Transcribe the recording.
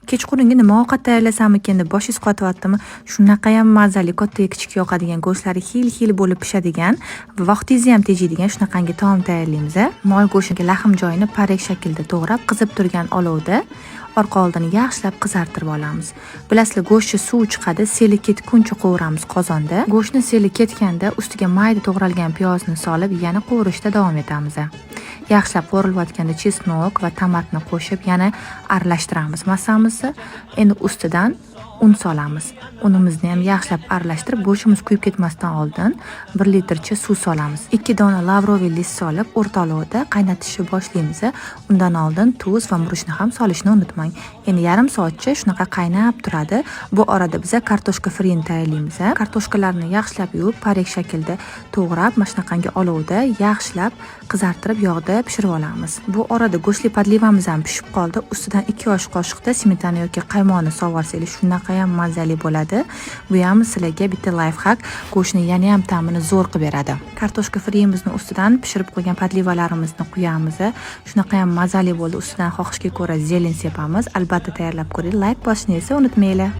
Kechqurungi nima ovqat tayyorlasammikin deb boshingiz qotyaptimi? Shunaqayam mazali, kattaga kichikka yoqadigan, go'shtlari xil-xil bo'lib pishadigan va vaqtingizni ham tejaydigan shunaqangi taom tayyorlaymiz. Mol go'shtiga lahm joyini parek shaklda to'g'rab, qizib turgan olovda orqa oldini yaxshilab qizartirib olamiz. Bilasizlar, go'shtni suvi chiqadi, seli ketguncha qovuramiz qozonda. Go'shtni seli ketganda ustiga mayda to'g'ralgan piyozni solib, yana qovurishda davom etamiz. Yaxshilab qovurilayotganda чеснок va tomatni qo'shib, yana aralashtiramiz massamizni. Endi ustidan un solamiz. Unimizni ham yaxshilab aralashtirib, go'shtimiz kuyib ketmasdan oldin 1 litrcha suv solamiz. 2 dona лавровый лист solib, o'rta olovda qaynatishni boshlaymiz. Undan oldin tuz va murchni ham solishni unutmang. Endi yarim soatcha shunaqa qaynab turadi. Bu orada biza kartoshka frini tayyorlaymiz. Kartoshkalarni yaxshilab yuvib, parek shaklda to'g'rab, mana shunaqangi olovda yaxshilab qizartirib, yog'da pishirib olamiz. Bu orada go'shtli подлива miz ham pishib qoldi. Ustidan 2 osh qoshiqda smetana yoki qaymoqni solib olsangiz, shunaqa ham mazali bo'ladi. Bu ham sizlarga bitta лайфхак, go'shtni yana ham ta'mini zo'r qilib beradi. Kartoshka frimizni ustidan pishirib qo'ygan подлива larimizni quyamiz. Shunaqa ham mazali bo'ldi. Ustidan xohishga ko'ra зелень sepamiz. Albatta tayyorlab ko'ring. Layk bosishni esa unutmanglar.